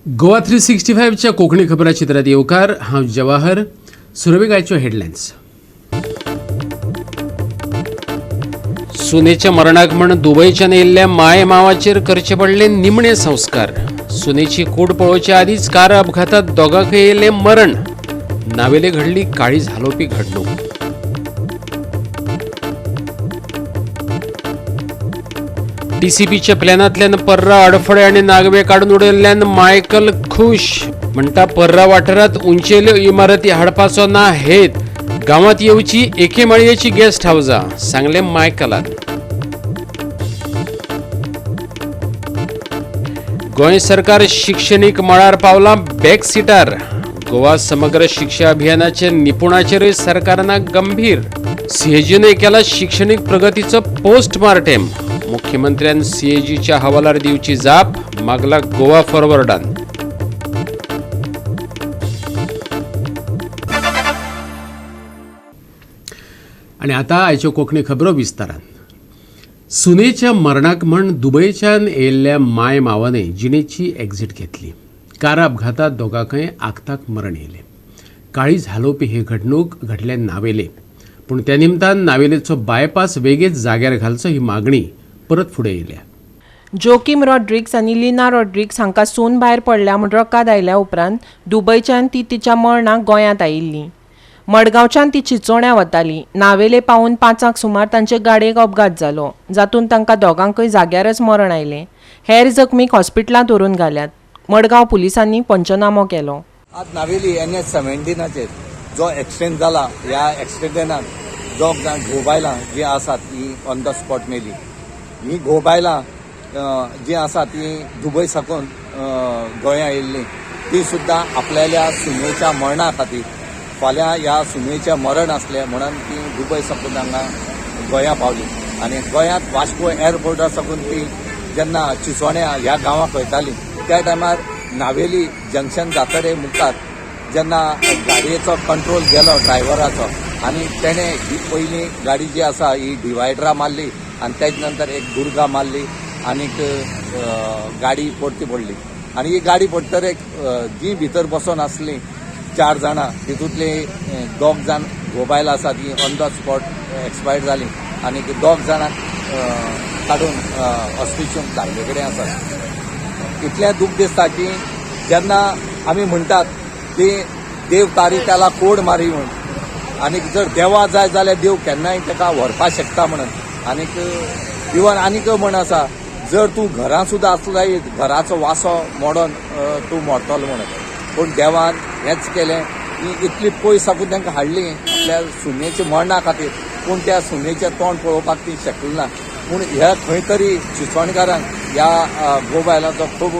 गोवा 365च्या कोंकणी खबराचित्रात येवकार. हांव जवाहर. सुरवेक आयच्यो हेडलायन्स. सुनेच्या मरणाक म्हण दुबयच्यान येयल्ल्या माय मावाचेर करचे पडले निमणे संस्कार. सुनेची कूड पळोवच्या आदींच कार अपघातात दोगांकय येयलें मरण. नावेले घडली काळीज हालोवपी घडणूक. टीसीपीच्या प्लॅनांतल्यान पर्रा, अडफळे आनी नागवे काडून उडयल्ल्यान मायकल खुश. म्हणटा पर्रा वाठारांत उंचेल्यो इमारती हाडपाचो ना हेत. गांवांत येवची एके माळयेची गेस्ट हावजां, सांगलें मायकलान. गोंय सरकार शिक्षणीक मळार पावलां बॅक सिटार. गोवा समग्र शिक्षा अभियानाचे निपुणाचेरूय सरकारना गंभीर. सीएजीने केला शिक्षणीक प्रगतीचो पोस्टमार्टेम. मुख्यमंत्र्यान सीएजीच्या हवालार दिवची जाप मागला गोवा फॉरवर्डान. आणि आता आयच्यो कोंकणी खबरो विस्तारान. सुनेच्या मरणाक म्हण दुबयच्यान येयल्ल्या माय मावाने जिणेची एक्झिट घेतली. कार अपघातात दोगांकय आक्ताक मरण येयलें. काळीज हालोवपी ही घडणूक घडल्या नावेले. पूण त्या निमतान नावेलेचो बायपास वेगेत जाग्यार घालचो ही मागणी परत फुडें येयल्या. जोकीम रॉड्रिक्स आनी लिना रॉड्रिक्स हांकां सून भायर पडल्या म्हूण रकाद आयल्या उपरांत दुबयच्यान ती तिच्या मरणाक गोंयांत आयिल्ली. मडगांवच्यान ती चिंचोण्या वताली. नावेले पावून 5 सुमार तांचे गाडयेक अपघात जालो, जातूंत तांकां दोगांकय जाग्यारच मरण आयलें. हेर जखमीक हॉस्पिटलांत व्हरून घाल्यात. मडगांव पुलिसांनी पंचनामो केलो. आज नावेली NH 17 जो एक्सिडेंट जाला, ह्या एक्सिडेंटान दोग जाण घोव बायलां जी आसात ती ऑन the spot मेली. ही घोव बायलां जी आसा ती दुबय साकून गोंया येयल्ली. ती सुद्दां आपल्याल्या सुनेच्या मरणा खातीर, फाल्यां ह्या सुनेचें मरण आसलें म्हणून ती दुबय साकून हांगा गोंया पावली. आनी गोंयांत वास्को एअरपोर्टा साकून ती जेन्ना चिंचोण्या ह्या गांवाक वयताली त्या टायमार नावेली जंक्शन जातरे मुखार जेन्ना गाडयेचो कंट्रोल गेलो ड्रायव्हराचो आनी तेणें ही पयली गाडी जी आसा ही डिवायडरा मारली आनी तेज नंतर एक दुर्गा मारली आनीक गाडी परती पडली. आनी ही गाडी पडटरेक जी भितर बसोन आसली 4 जाणां, तितूंतली 2 जाण घोव बायल आसा ती ऑन the spot expired जाली आनी 2 जाणांक काडून हॉस्पिटल धाडले कडेन आसात. इतलें दूख दिसता की जेन्ना आमी म्हणटात की देव तारी त्याला कोड मारी म्हूण, आनीक जर देवा जाय जाल्यार देव केन्नाय ताका व्हरपाक शकता म्हणून. आनीक इवन आनीक म्हण आसा, जर तूं घरां सुद्दां आसलो जायत घराचो वासो मोडोन तूं मरतलो म्हणून. पूण देवान हेंच केलें की इतली पयस साकून तांकां हाडली आपल्या सुनेच्या मरणा खातीर, पूण त्या सुनेचें तोंड पळोवपाक ती शकली ना. पूण ह्या खंय तरी चिंचोणकारांक ह्या घोव बायलांचो खूब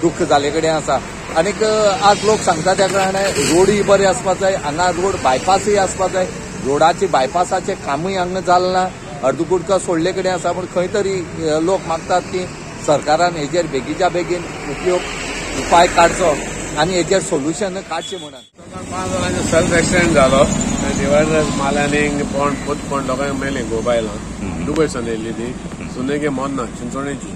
दुख्ख जाल्ले कडेन आसा. आनीक आज लोक सांगता त्या कारणान रोडूय बरे आसपाक जाय, हांगा रोड बायपासूय आसपाक जाय. रोडाचे बायपासाचें कामूय हांगा जालें ना, अर्दकुटका सोडले कडेन आसा. पूण खंय तरी लोक मागतात की सरकारान हेजेर बेगीच्या बेगीन उपाय काडचो आनी हेजेर सोल्युशन काडचें म्हणून. 5 जाणांचो सेल्फ एक्सिडेंट जालो, डिवायडर मारले आनी कोण पूत कोण दोगांय मेली. घोव बायलां दुबय सावन येयल्ली ती, सुनेगे मोन्ना चिंचोणेची,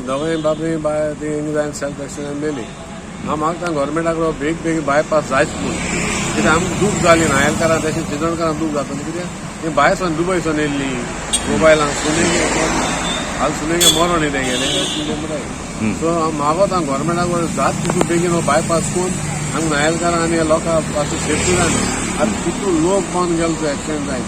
दोगांय बापूय बाय ती जायन सेल्फ एक्सिडेंट मेली. हांव मागता गव्हर्मेंटाक बेग बेगीन बायपास जायच म्हूण, कित्याक आमकां दूख जाली नायलकारां तशें चिंचोणकारांक दूख जातली. कित्याक ती भायर सावन दुबय सावन येयल्ली घोव बायलां, सुनेगे हाल सुनेगे मरण येयलें गेलें म्हणटाय. सो हांव मागोता गव्हर्मेंटाक जात तितू बेगीन हो बायपास करून हांगा नायलकारां आनी लोकांक पासून सेफ्टी जाली. आतां कितू लोक बंद गेलो तो एक्सिडेंट जायत.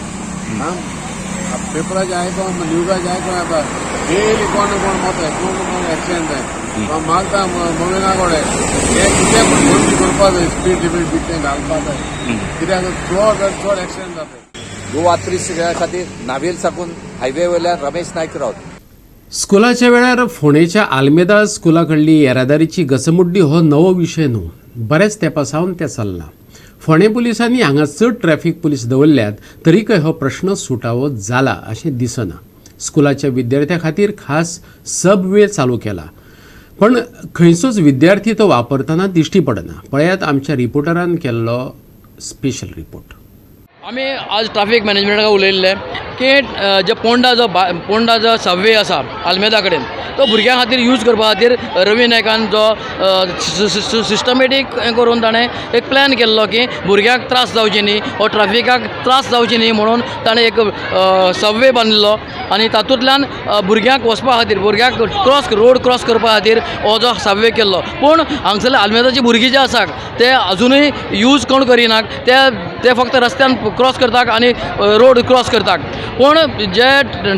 आं पेपराचे आयकोन न्यूजाचे आयकोन येता डेली कोण ना कोण मरता, कोण ना कोण एक्सिडेंट जायत. हांव मागता मोविना कडेन हे कितें पूण बंदी करपा जाय, स्पीड लिमीट बिट घालपा जाय, कित्याक चड चड एक्सिडेंट जाता. गोवा 365 खातीर नावेल साकून हायवे वयल्यान रमेश नायक रावत. स्कुलाच्या वेळार फोंडेच्या आल्मेदा स्कुला कडली येरादारीची घसमुड्डी हो नवो विशय न्हू, बऱ्याच तेंपा सावन तें चल्लां. फोंडें पुलिसांनी हांगा चड ट्रॅफिक पुलीस दवरल्यात तरीकय हो प्रश्न सुटावो जाला अशें दिसना. स्कुलाच्या विद्यार्थ्यां खातीर खास सबवे चालू केला, पण खंयचोच विद्यार्थी तो वापरतना दिश्टी पडना. पळयात आमच्या रिपोर्टरान केल्लो स्पेशल रिपोर्ट. आमी आज ट्राफीक मॅनेजमेंटाक उलयल्ले की जे पोंडा जो पोंडा जो सबवे आसा आल्मेदा कडेन तो भुरग्यां खातीर यूज करपा खातीर रवी नायकान जो सिस्टमेटीक हें करून ताणें एक प्लॅन केल्लो की भुरग्यांक त्रास जावचे न्ही वो ट्राफिकाक त्रास जावचे न्ही म्हणून ताणें एक सबवे बांदिल्लो आनी तातूंतल्यान भुरग्यांक वचपा खातीर, भुरग्यांक क्रॉस रोड क्रॉस करपा खातीर हो जो सबवे केल्लो. पूण हांगसरले आल्मेदाची भुरगीं जे आसात ते अजुनूय यूज कोण करिनात, ते ते फक्त रस्त्यान क्रॉस करतात आनी रोड क्रॉस करतात. पूण जे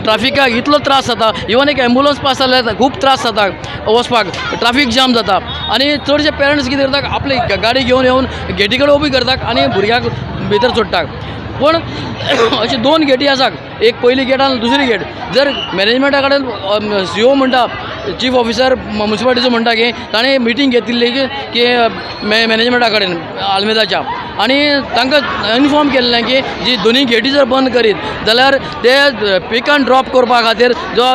ट्राफिकाक इतलो त्रास जाता, इवन एक एम्बुलंस पास जाल्यार खूब त्रास जाता वचपाक, ट्राफीक जाम जाता. आनी चडशे पेरंट्स कितें करतात, आपली गाडी घेवन येवन गेटी कडेन उबी करतात आनी भुरग्यांक भितर सोडटात. पूण अशी दोन गेटी आसात, एक पयली गेट आनी दुसरी गेट. जर मॅनेजमेंटा कडेन सीओ म्हणटा, चीफ ऑफिसर म्युनिसिपालिटीचो म्हणटा की ताणें मिटींग घेतिल्ली की मॅनेजमेंटा कडेन आल्मेदाच्या, आनी तांकां इनफॉर्म केल्लें की जी दोनूय गेटी जर बंद करीत जाल्यार ते पीक आनी ड्रॉप करपा खातीर जो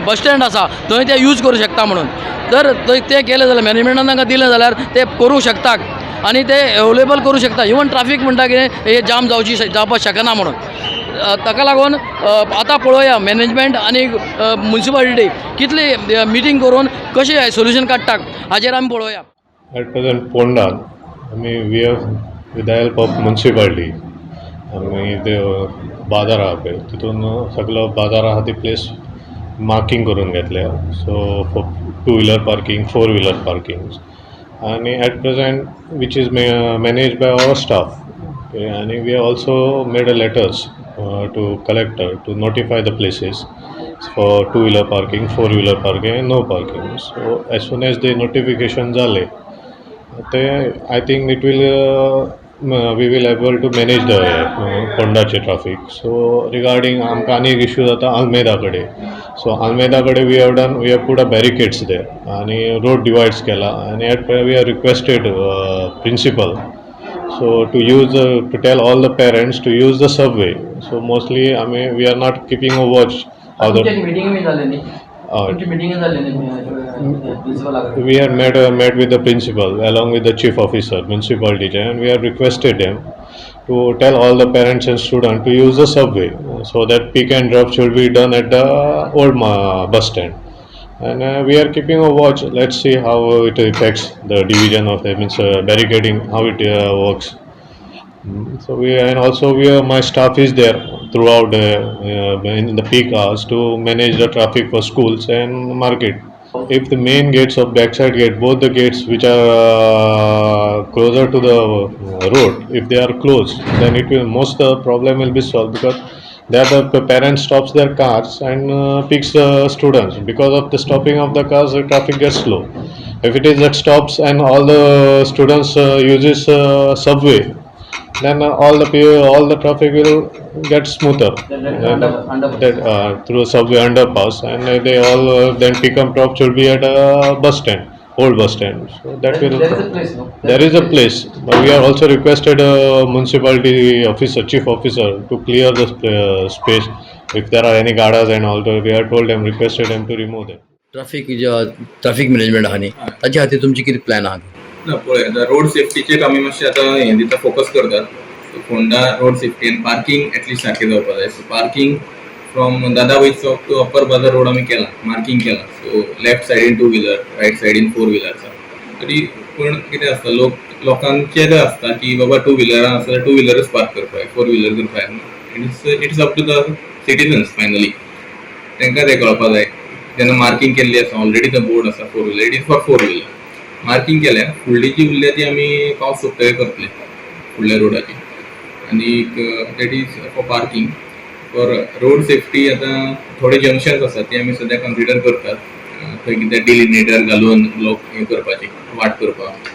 बस स्टँड आसा थंय ते यूज करूं शकता म्हणून. जर तें केलें जाल्यार मॅनेजमेंटान तांकां दिलें जाल्यार ते करूंक शकतात आनी ते अवेलेबल करूं शकता. इवन ट्राफीक म्हणटा कितें हे जाम जावची जावपाक शकना म्हणून. ताका लागून आतां पळोवया मॅनेजमेंट आनी म्युनिसिपालिटी कितली मिटींग करून कशें सोल्युशन काडटा हाजेर आमी पळोवया. एट प्रेझेंट पोंडान आमी we have with the help of municipality आमी ते बाजार आहा पळय तितून सगलो बाजार आहा ती प्लेस मार्कींग करून घेतल्या. So for two wheeler parking, four wheeler parking, आनी at present which is manage by our staff. आनी we also made a letters to collector to notify the places for two wheeler parking, four wheeler parking and no parking. So as soon as the notification जाले ते I think it will we will able to manage the पोंडाचे traffic. So regarding आमकां आनी एक issue जाता आल्मेदा कडेन. So Almeida कडेन we have done, we have put a barricades there आनी road डिवायड्स केला आनी at we have requested principal so to use to tell all the parents to use the subway. So mostly आमी we are not keeping a watch how the meeting बी जाली न्ही, तुमची meeting जाली न्ही प्रिंसिपला कडेन? We had met with the principal along with the chief officer, municipality, and we have requested them to tell all the parents and students to use the subway so that pick and drop should be done at the old bus stand. And we are keeping a watch. Let's see how it affects the division of the means barricading, how it works. So we and also we are, my staff is there throughout in the peak hours to manage the traffic for schools and market. If the main gates of backside gate, both the gates which are closer to the road, if they are closed, then it will most the problem will be solved, because there the parents stops their cars and picks the students. Because of the stopping of the cars, the traffic gets slow. If it is that stops and all the students uses subway, then all the traffic will get smoother. That underpass. That through subway underpass, and they all then pick up drop should be at a bus stand, old bus stand. So that will There is a place, no? There is a place, but we are also requested a municipality officer, chief officer, to clear the space. If there are any gadas and all, we have told them, requested them to remove them. Traffic traffic management आहा न्ही, ताचे खातीर तुमची कितें plan आहा? ना, पळय, आतां रोड सेफ्टीचेर आमी मातशें आतां हें दिता, फोकस करतात. सो फोंडा रोड सेफ्टी आनी पार्किंग एटलिस्ट सारकें जावपा जाय. So parking from Dada Vaidya Chowk to Upper Bazaar Road आमी केलां, मार्किंग केलां. सो लेफ्ट सायडीन टू व्हिलर, रायट सायडीन फोर व्हिलर आसा. तरी पूण कितें आसता, लोक लोकांचेर आसता की बाबा टू व्हिलरान आसा टू व्हिलरच पार्क करपाक जाय, फोर व्हिलर करपाक जायना. It's up to the citizens finally. तांकां तें कळपा जाय. जेन्ना मार्किंग केल्ली आसा ऑलरेडी, तो बोर्ड आसा four wheeler, it is for four wheeler. Marking केल्या, फुडली जी उरल्या ती आमी पावस सोंपतकीर करतले फुडल्या रोडाची. आनीक that is for parking. For road safety आतां थोडे जंक्शन्स आसात ती आमी सद्या कन्सिडर करतात, थंय कितें डिलिनेटर घालून ब्लॉक हें करपाची, वाट करपाक.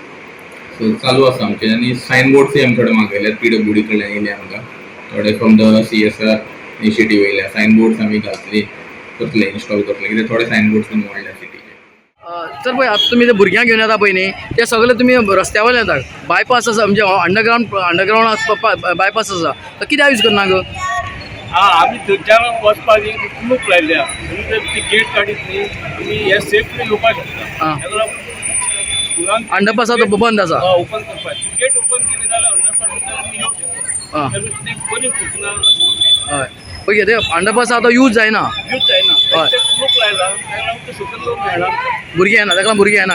सो चालू आसा आमचें. आनी सायन बोर्ड्सूय आमी थोडे मागयल्यात, पीडब्ल्यूडी कडल्यान येयले आमकां थोडे, from the CSR initiative येयल्या. सायन बोर्ड्स आमी घातली, करतले, इन्स्टॉल करतले, कित्याक थोडे सायन बोर्ड्स बीन मोडल्या सिटीचे. सर, पळय, आतां तुमी ते भुरग्यांक घेवन येता पळय न्ही, ते सगळे तुमी रस्त्या वयल्यान येता. बायपास आसा, म्हणजे अंडरग्रावंड बायपास आसा, तर कित्याक यूज करना गो? हा, आमी थंयच्यान वचपाक एक कुलूप लायल्या आनी ते ती गेट काडीत न्ही, आमी हे सेफली येवपाक शकता. ताका लागून स्कुलान अंडरपास आतां बंद आसा. ओपन करपाक, गेट ओपन केली जाल्यार अंडरपासांतल्यान आमी येवंक शकता. आं. त्या दृश्टीन एक बरी सूचना. हय, पळय ते अंडरपास आतां यूज जायना. यूज जायना. हय. ते कुलूप लायला, ताका लागून ते सकयल लोक मेळना. भुरगीं येना, ताका लागून भुरगीं येना.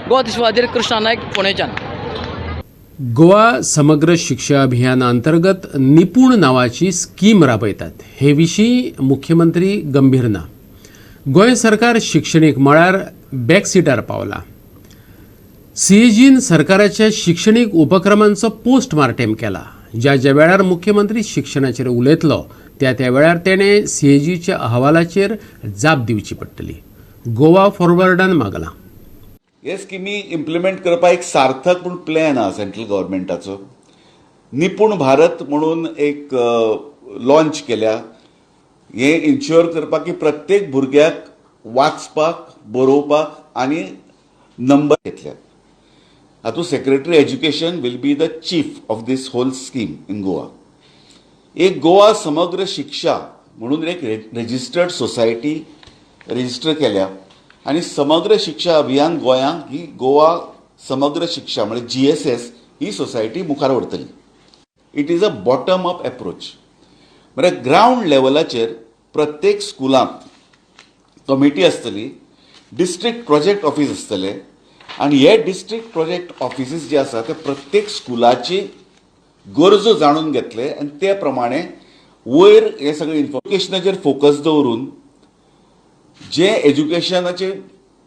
गोवा दिसपा खातीर कृष्णा नायक, फोंडेच्यान. गोवा समग्र शिक्षा अभियाना अंतर्गत निपूण नांवाची स्कीम राबयतात. हे विशीं मुख्यमंत्री गंभीर ना. गोंय सरकार शिक्षणीक मळार बॅकसिटार पावला. सीएजीन सरकाराच्या शिक्षणीक उपक्रमांचो पोस्टमार्टेम केला. ज्या ज्या वेळार मुख्यमंत्री शिक्षणाचेर उलयतलो, त्या त्या वेळार तेणें सीएजीच्या अहवालाचेर जाप दिवची पडटली, गोवा फॉरवर्डान मागलां. हे स्किमी इम्प्लिमेंट करपाक एक सार्थक पूण प्लॅन आहा सेंट्रल गव्हर्मेंटाचो. निपूण भारत म्हणून एक लॉन्च केल्या. हे इन्श्योर करपाक की प्रत्येक भुरग्याक वाचपाक, बरोवपाक आनी नंबर घेतल्यात. हातूंत Secretary Education will be the chief of this whole scheme in Goa. एक गोवा समग्र शिक्षा म्हणून एक रेजिस्टर्ड सोसायटी रजिस्टर केल्या आनी समग्र शिक्षा अभियान गोंयांक ही गोवा समग्र शिक्षा म्हणजे जीएसएस ही सोसायटी मुखार व्हरतली. It is a bottom up approach. म्हळ्यार ग्रावंड लेवलाचेर प्रत्येक स्कुलांत कमिटी आसतली, डिस्ट्रिक्ट प्रोजेक्ट ऑफिस आसतले आनी हे डिस्ट्रिक्ट प्रोजेक्ट ऑफिसीस जे आसा ते प्रत्येक स्कुलाची गरजो जाणून घेतले आनी ते प्रमाणे वयर हे सगळे इन्फॉर्मेशनाचेर फोकस दवरून जे एज्युकेशनाचे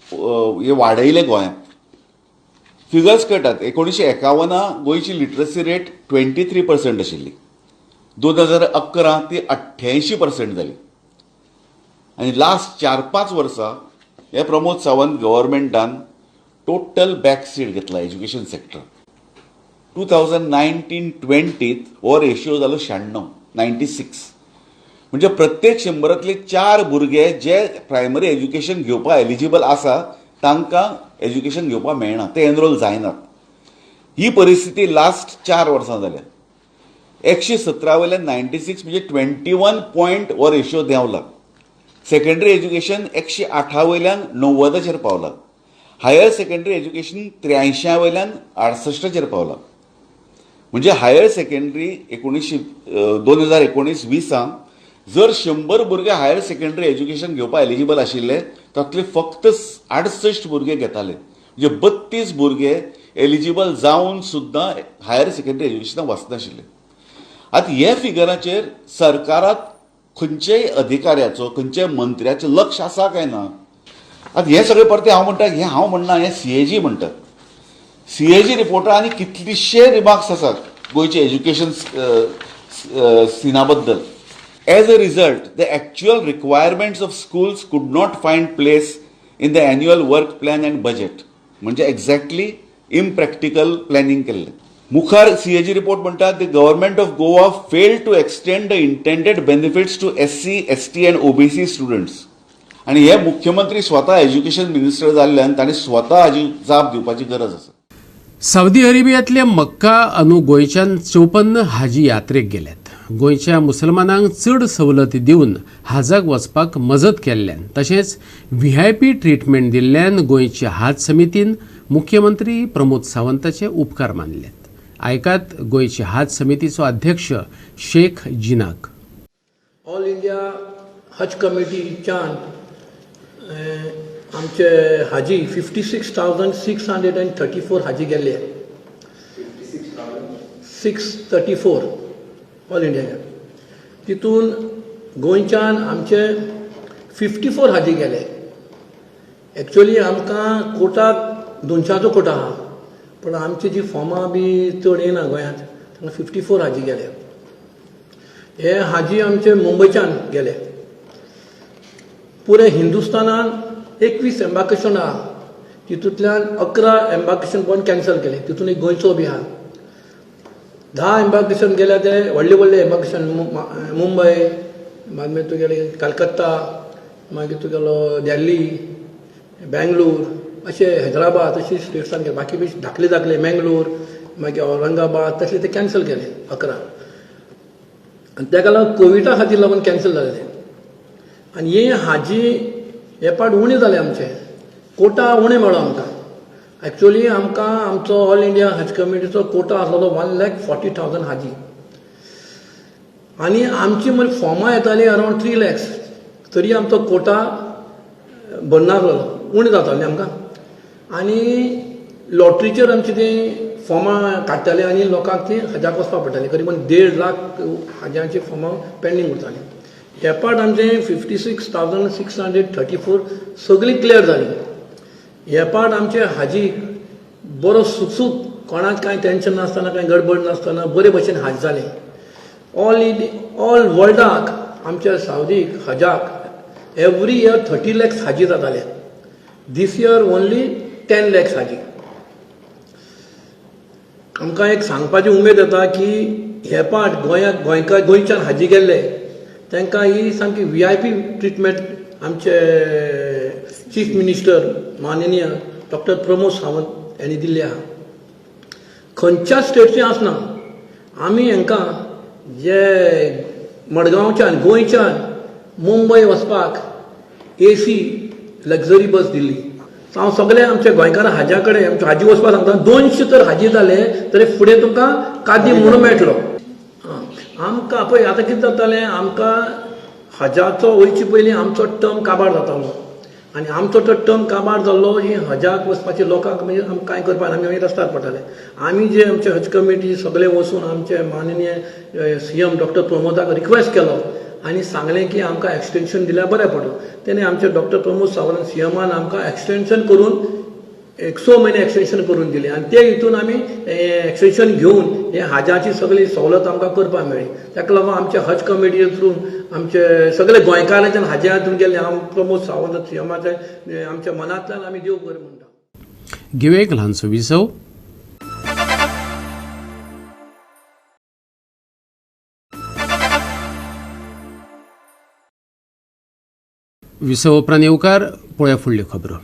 हे वाडयले गोंयांत, फिगर्स कळटात. 1951 गोंयची लिटरसी रेट 23% आशिल्ली. 2011 ती 88% जाली आनी लास्ट 4-5 वर्सां हे प्रमोद सावंत गव्हर्मेंटान टोटल बॅक सीट घेतला एज्युकेशन सेक्टर. 2019-20त हो रेशियो जालो 96, 96. म्हणजे प्रत्येक 100रांतले चार भुरगे जे प्रायमरी एज्युकेशन घेवपाक एलिजिबल आसा, तांकां एज्युकेशन घेवपाक मेळना, ते एनरोल जायनात. ही परिस्थिती लास्ट 4 वर्सां जाल्या. 117 वयल्यान 96, म्हणजे 21 पॉयंट हो रेशियो देंवला. सेकंडरी एज्युकेशन 108 वयल्यान 90चेर पावला. हायर सेकंडरी एज्युकेशन 83 वयल्यान 68चेर पावला. म्हणजे हायर सेकंडरी 2019-20 जर 100 भुरगे हायर सेकंडरी एज्युकेशन घेवपाक एलिजिबल आशिल्ले, तातले फक्त 68 भुरगे घेताले. म्हणजे 32 भुरगे एलिजिबल जावन सुद्दां हायर सेकंडरी एज्युकेशनाक वचनाशिल्ले. आतां हे फिगराचेर सरकाराक खंयच्याय अधिकाऱ्याचो, खंयच्याय मंत्र्याचें लक्ष आसा काय ना? आतां हें सगळें परतें हांव म्हणटा, हें हांव म्हणना, हें सीएजी म्हणटात. सीएजी रिपोर्टा आनी कितलेशे रिमार्क्स आसात गोंयचे एज्युकेशन सिना बद्दल. As a result, the actual requirements of schools could not find place in the annual work plan and budget. म्हणजे एक्झॅक्टली इम्प्रॅक्टिकल प्लॅनिंग केल्लें. मुखार सीएजी रिपोर्ट म्हणटा, the Government of Goa fail to extend the intended benefits to SC, ST and OBC students. आनी हे मुख्यमंत्री स्वता education minister जाल्ल्यान तांणी स्वता हाजी जाप दिवपाची गरज आसा. सावदी अरेबियांतल्या मक्का अंदू गोंयच्यान 54 हाजी यात्रेक गेल्यात. गोंयच्या मुसलमानांक चड सवलती दिवन हाजाक वचपाक मजत केल्ल्यान तशेंच व्हीआयपी ट्रिटमेंट दिल्ल्यान गोंयच्या हाज समितीन मुख्यमंत्री प्रमोद सावंताचे उपकार मानल्यात. आयकात गोंयची हाज समितीचो अध्यक्ष शेख जिनाक. ऑल इंडिया हज कमिटीच्यान आमचे हाजी 56,634 हाजी गेल्ले, 634 ऑल इंडिया. तितून गोंयच्यान आमचे 54 हाजी गेले. एक्चुअली आमकां कोटा 200चो कोटा आहा, पूण आमची जी फॉर्मां बी चड येना गोंयांत, तांकां 54 हाजी गेले. हे हाजी आमचे मुंबयच्यान गेले. पुरे हिंदुस्थानान 21 एम्बार्केशन आहा, तितूंतल्यान 11 एम्बार्केशन पण कॅन्सल केले. तितून एक गोंयचो बी आहा. 10 एम्बार्केशन गेल्या, ते व्हडले व्हडले एम्बार्केशन, मुंबय, मागीर तुगेले कलकत्ता, मागीर तुगेलो दिल्ली, बेंगलोर, अशे हैदराबाद, अशे स्टेट्सान गेले. बाकी बी धाकले धाकले, मेंगलोर, मागीर औरंगाबाद, तसले ते कॅन्सल केले 11. आनी तेका लागून कोविडा खातीर लागून कॅन्सल जाले ते. आनी हे हाजी हे पाट उणें जाले, आमचे कोटा उणें मेळ्ळो आमकां. एक्चुअली आमकां आमचो ऑल इंडिया हज कमिटीचो कोटा आसलेलो 1,40,000 हाजी आनी आमची म्हणजे फॉर्मां येतालीं अरावंड 3 lakhs, तरी आमचो कोटा भरनासलो, उणें जातालें आमकां. आनी लॉटरीचेर आमची ती फॉर्मां काडटाले आनी लोकांक ती हजाक वचपाक पडटाली. करीबन 1.5 लाख हाज्यांची फॉर्मां पेंडींग उरतालीं. हे पाट आमचे 56,634 सगळीं क्लियर जालीं. हे पाट आमचे हाजी बरो सुखसूख, कोणाक कांय टेंशन नासतना, कांय गडबड नासतना बरे भशेन हाज जाले. ऑल इन ऑल वर्ल्डाक आमच्या सावदीक हजाक एवरी इयर 30 lakhs हाजी जाताले. दीस इयर ओन्ली 10 lakhs हाजी. आमकां एक सांगपाची उमेद येता की हे पाट गोंयाक गोंयकार गोंयच्यान हाजी गेल्ले तांकां ही सामकी VIP treatment आमचे चीफ मिनिस्टर माननीय डॉक्टर प्रमोद सावंत यांनी दिल्ली आहा. खंयच्या स्टेटचें आसना, आमी हांकां जे मडगांवच्यान गोंयच्यान मुंबय वचपाक AC luxury बस दिल्ली. हांव सगळे आमच्या गोंयकारां हाज्या कडेन आमच्या हाजी वचपाक सांगता, 200 तर हाजी जाले तरी फुडें तुमकां कादी म्हणून मेळटलो. आमकां पळय आतां कितें जातालें, आमकां हजाचो वयचे पयलीं आमचो टर्म काबार जातालो आनी आमचो तो टर्म काबार जाल्लो ही हजाक वचपाची लोकांक म्हणजे आमकां कांय करपाक आमी मागीर रस्त्यार पडटाले. आमी जे आमचे हज कमिटी सगळे वचून आमचे माननीय CM doctor प्रमोदाक रिक्वेस्ट केलो आनी सांगलें की आमकां एक्सटेंशन दिल्यार बरें पडलो. तेणे आमचे डॉक्टर प्रमोद सावंत CMान आमकां एक्सटेंशन करून 6 म्हयने एक्सटेंशन करून दिलें आनी ते हितून आमी एक्सटेंशन घेवन हे हाजाची सगळी सवलत आमकां करपाक मेळ्ळी. ताका लागून आमच्या हज कमिटी थ्रू आमचे सगळे गोंयकारांच्यान हाज्या हितून गेल्ले हांव प्रमोद सावंत CMाचे आमच्या मनांतल्यान आमी देव बरें म्हणटा. घेवया एक ल्हानसो विसव. विसव उपरांत येवकार पळोवया फुडल्यो खबरो.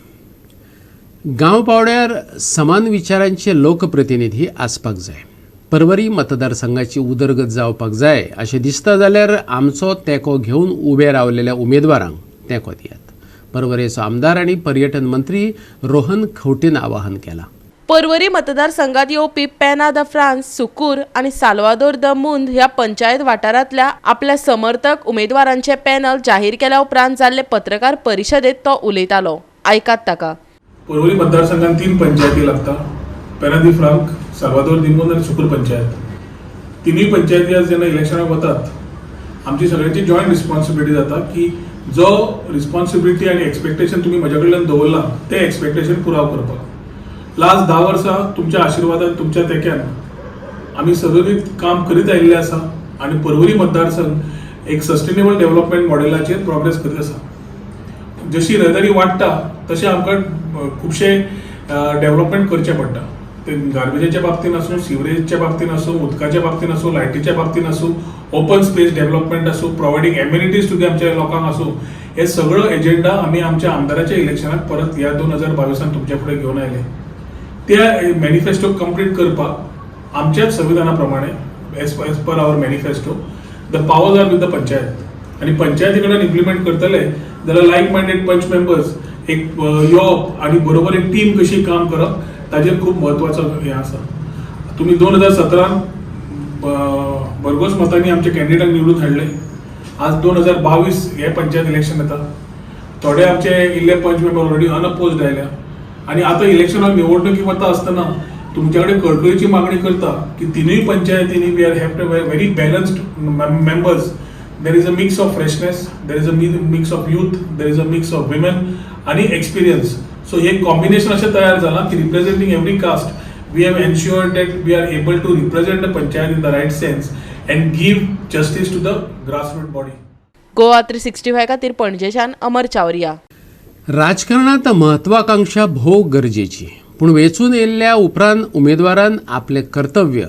गांव पावड्यार समान विचारांचे लोकप्रतिनिधी आसपाक जाय. परवरी मतदारसंघाची उदरगत जावपाक जाय अशें दिसता जाल्यार आमचो तेंको घेवन उबे रावलेल्या उमेदवारांक तेंको दियात. परवरेचो आमदार आनी पर्यटन मंत्री रोहन खंवटेन आवाहन केलां. परवरी मतदारसंघात येवपी पेना the France, Sukur आनी साल्वादोर the मुंद ह्या पंचायत वाठारांतल्या आपल्या समर्थक उमेदवारांचे पॅनल जाहीर केल्या उपरांत जाल्ले पत्रकार परिशदेत तो उलयतालो. आयकात ताका. परवरी मतदारसंघात 3 पंचायती लागता, पेना दी फ्रांक, साल्वादोर दी मुंद आनी सुकूर पंचायत. तिनूय पंचायती आज जेन्ना इलेक्शनाक वतात आमची सगळ्यांची जॉयंट रिस्पॉन्सिबिलिटी जाता की जो रिस्पॉन्सिबिलिटी आनी एक्सपेक्टेशन तुमी म्हज्या कडल्यान दवरलां तें एक्सपेक्टेशन पुराव करपाक. लास्ट 10 वर्सां तुमच्या आशिर्वादान तुमच्या तेंक्यान आमी सदोदीत काम करीत आयिल्ले आसा आनी परवरी मतदारसंघ एक सस्टेनेबल डेव्हलपमेंट मॉडेलाचेर प्रोग्रेस करीत आसा. जशी येरादारी वाडटा तशें आमकां खुबशे डेव्हलपमेंट करचें पडटा. ते गार्बेजाच्या बाबतीन आसूं, सिवरेजच्या बाबतीन आसूं, उदकाच्या बाबतीन आसूं, लायटीच्या बाबतीन आसूं, ओपन स्पेस डेव्हलपमेंट आसूं, प्रोवायडींग एम्युनिटीज टू आमच्या लोकांक आसूं, हे सगळो एजेंडा आमी आमच्या आमदाराच्या इलेक्शनाक परत ह्या 2022 तुमच्या फुडें घेवन आयले. त्या मॅनिफेस्टो कंप्लीट करपाक आमच्याच संविधाना प्रमाणे as per our manifesto the powers are with the panchayat आनी पंचायती कडेन इम्प्लिमेंट करतले जाल्यार लायक मायंडेड पंच मेंबर्स एक येवप आनी बरोबर एक टीम कशी काम करप ताजेर खूब म्हत्वाचो हें आसा. तुमी 2017 भरघोस मतांनी आमच्या कॅन्डिडेटांक निवडून हाडले. आज 2022 हे पंचायत इलेक्शन येता. थोडे आमचे इल्ले पंच मेंबर ऑलरेडी अनअपोज्ड आयल्या आनी आतां इलेक्शनाक निवडणुकी वता आसतना तुमच्या कडेन कळकळीची मागणी करता की तिनूय पंचायतींनी we are have to very balanced members. There is a mix of freshness, there is a mix of youth, there is a mix of women आनी एक्सपिरियन्स. सो हे कॉम्बिनेशन अशें तयार जालां की representing every caste we have ensured that we are able to represent the panchayat in the right sense and give justice to the grassroot body. Goa 365 खातीर पणजेच्यान अमर चावरिया. राजकारणात महत्वाकांक्षा भोव गरजेची, पूण वेंचून येयल्ल्या उपरांत उमेदवारान आपलें कर्तव्य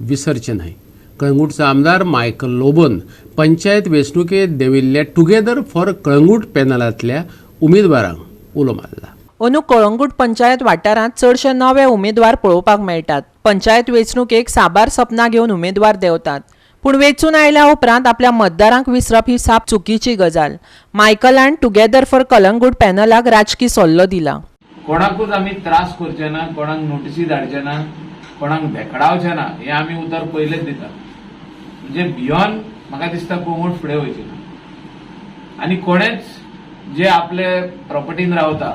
विसरचें न्हय. कळंगूटचो आमदार मायकल लोबोन पंचायत वेंचणुकेंत देंविल्ल्या टुगेदर फॉर कळंगूट पॅनलांतल्या उमेदवारांक उलो मारला. अंदू कळंगूट पंचायत वाठारांत चडशे नवे उमेदवार पळोवपाक मेळटात. पंचायत वेंचणुकेक साबार सपनां घेवन उमेदवार देंवतात, पूण वेंचून आयल्या उपरांत आपल्या मतदारांक विसरप ही साप चुकीची गजाल. मायकलान टुगेदर फॉर कलंगूट पॅनलाक राजकी सल्लो दिला. कोणाकूच आमी त्रास करचे ना, कोणाक नोटिसी धाडचे ना, कोणाक भेकडावचे ना, हें आमी उतर पयलेच दिता. म्हणजे भियोन म्हाका दिसता कोंगूट फुडें वयची ना. आनी कोणेच जे आपले प्रॉपर्टीन रावता,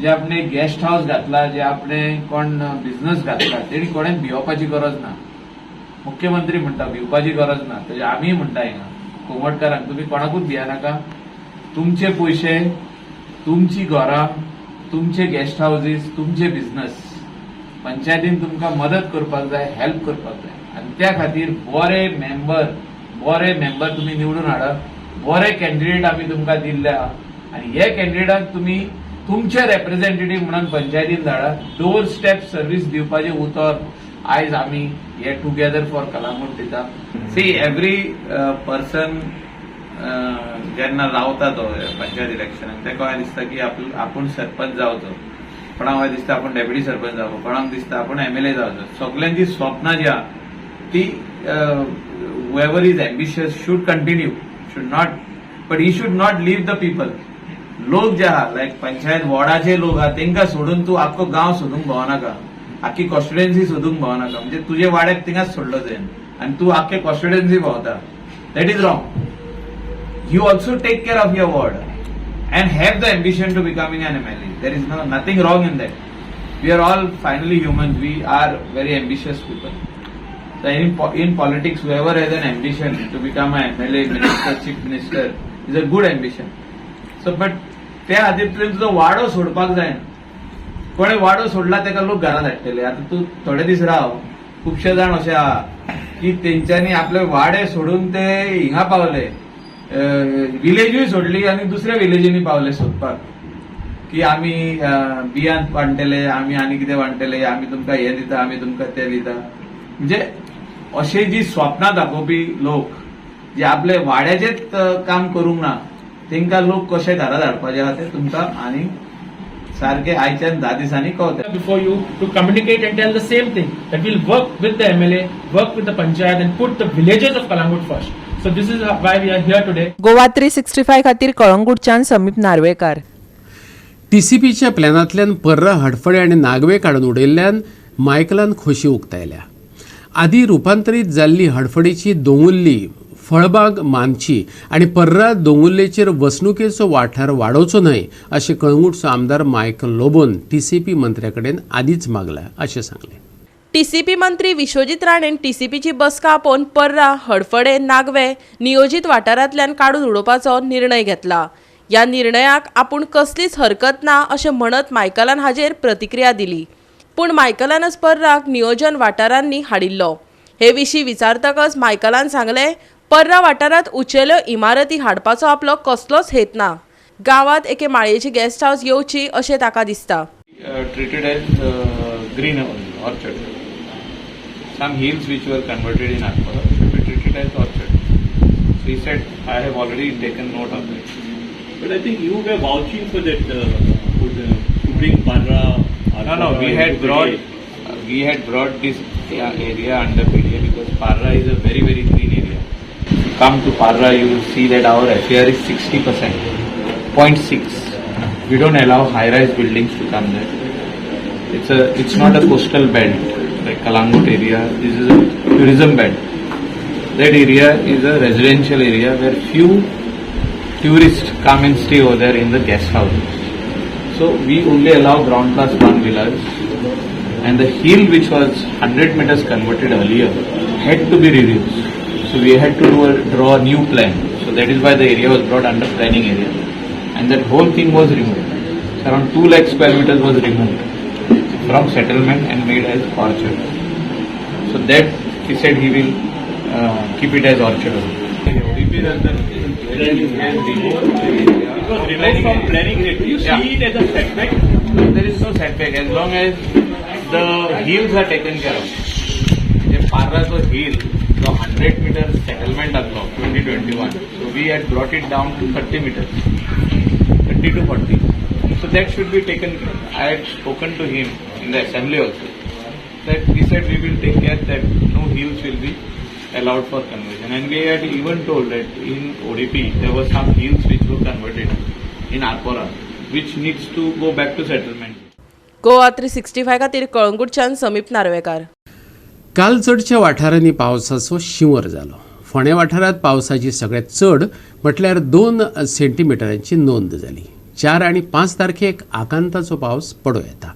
जे आपणे गेस्ट हावस घातला, जे आपणे कोण बिझनस घातला, तेणी कोणेच भियोवपाची गरज ना. मुख्यमंत्री म्हणटा भिवपाची गरज ना, तशें आमीय म्हणटा हिंगा कोंगटकारांक, तुमी कोणाकूच भियानाका. तुमचे पयशे, तुमची घरां, तुमचे गेस्ट हावजीस, तुमचे बिझनस, पंचायतीन तुमकां मदत करपाक जाय, हेल्प करपाक जाय. आनी त्या खातीर बरे मेंबर तुमी निवडून हाडात, बरे कॅन्डिडेट आमी तुमकां दिल्ले आहा आनी हे कॅन्डिडेटाक तुमी तुमचे रेप्रेझेंटेटीव म्हणून पंचायतीन धाडात. डोर स्टेप सर्वीस दिवपाचें उतर आयज आमी हे टुगेदर फॉर कलांगूट दिता. सी, एवरी पर्सन जेन्ना रावता तो पंचायत इलेक्शनाक, तेका अशें दिसता की आपूण सरपंच जावचो, कोणाक अशें दिसता आपूण डेप्युटी सरपंच जावचो, कोणाक दिसता आपूण एमएलए जावचो. सगल्यांची स्वप्नां जी आहा ती whoever is ambitious should continue, should not, but he should not leave the people. लोक जे आहा लायक पंचायत वॉर्डाचे लोक आहा तेंकां सोडून तूं आख्खो गांव सोदूंक भोंवनाका, आख्खी कॉन्स्टिट्युएन्सी सोदूंक भोंवनाका. म्हणजे तुजे वाड्याक थिंगाच सोडलो तुवें आनी तूं आख्खे कॉन्स्टिट्युएन्सी भोंवता, that is wrong. You also take care of your ward and have the ambition to becoming an MLA. There is nothing wrong in that. We are all finally humans. We are very ambitious people. So in politics, whoever has an ambition to become an MLA, minister, chief minister is a good ambition. So, but त्या खातीर तुवें तुजो वाडो सोडपाक जायना. कोणे वाडो सोडला तेका लोक घरा धाडटले. आतां तूं थोडे दीस राव, खुबशे जाण अशे आहा की तेंच्यांनी आपले वाडे सोडून ते हिंगा पावले, विलेजूय सोडली आनी दुसऱ्या विलेजींनी पावले सोदपाक की आमी बियांत वांटले, आमी आनी कितें वांटले, आमी तुमकां हें दिता, आमी तुमकां तें दिता. म्हणजे अशे जी स्वप्नां दाखोवपी लोक जे आपले वाड्याचेच काम करूंक ना, तेंकां लोक कशे घरा धाडपाचे आहा ते तुमकां आनी सारके आयच्यान 10 दिसांनी कळतले. Before you to communicate and tell the same thing that we'll work with the MLA, work with the panchayat and put the villagers of Kalangut first. So this is why we are here today. Goa 365 खातीर कळंगूटच्यान समीप नार्वेकार. टीसीपीच्या प्लॅनांतल्यान पर्रा, हडफडे आनी नागवे काडून उडयल्ल्यान मायकलान खोशी उक्तायल्या. आदी रुपांतरीत जाल्ली हडफडेची दोंगुल्ली फळबाग मानची आनी पर्रा दोंगुल्लेचेर वसणुकेचो वाठार वाडोवचो न्हय अशें कळंगूटचो आमदार मायकल लोबोन टीसीपी मंत्र्या कडेन आदींच मागला अशें सांगलें. टीसीपी मंत्री विश्वजीत राणेन टीसीपीची बसका आपोवन पर्रा, हडफडे, नागवे नियोजीत वाठारांतल्यान काडून उडोवपाचो निर्णय घेतला. ह्या निर्णयाक आपूण कसलीच हरकत ना अशें म्हणत मायकलान हाजेर प्रतिक्रिया दिली. पूण मायकलानच पर्राक नियोजन वाठारांनी हाडिल्लो. हे विशीं विचारतकच मायकलान सांगलें, पर्रा वाठारांत उंचेल्यो इमारती हाडपाचो आपलो कसलोच हेत ना. गांवांत एके माळयेची गेस्ट हावस येवची अशें ताका दिसता. Treated as green orchard. Some hills which were converted in Arpora should be treated as orchard. So he said, I have already taken note of it. But I think you were vouching for that to bring Parra. No, we had brought this area under PDA because Parra is a very, very green area. If you come to Parra, you will see that our FAR is 60%, 0.6. We don't allow high-rise buildings to come there. It's not a coastal belt like Kalangut area. This is a tourism belt. That area is a residential area where few tourists come and stay over there in the guest houses. So we only allow ground plus 1 villas, and the hill which was 100 meters converted earlier had to be reduced. So we had to draw a new plan. So that is why the area was brought under planning area, and that whole thing was removed. So around 2 lakh square meters was removed from settlement and made as orchard. So that he said he will keep it as orchard only. It was removed from planning area. Do you see it as a setback? There is no setback as long as the hills are taken care of. The Parra hill, the 100 meter settlement along 2021. So we had brought it down to 30 meters, 30 to 40. So that should be taken care of. I had spoken to him in the assembly also. That he said we will take care that no hills will be allowed for conversion, and we had even told that in ODP there were some hills which were converted in Arpora, which needs to go back to settlement. Goa 365 खातीर कळंगूटच्यान समीप नार्वेकार. काल चडच्या वाठारांनी पावसाचो शिंवर जालो. फोंडें वाठारांत पावसाची सगळ्यांत चड म्हटल्यार 2 सेंटीमिटरांची नोंद जाली. 4 आनी 5 तारखेक आकांताचो पावस पडूं येता.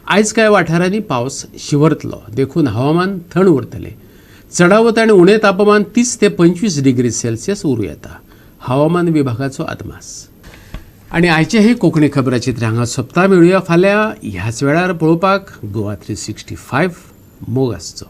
आयज कांय वाठारांनी पावस शिंवरतलो, देखून हवामान थंड उरतलें. चडावत आनी उणें तापमान 30 ते 25 डिग्री सेल्सियस उरूं येता, हवामान विभागाचो अदमास. आनी आयचें हें कोंकणी खबराचित्र हांगा सोंपता. मेळुया फाल्यां ह्याच वेळार पळोवपाक गोवा 365. मोग आसचो.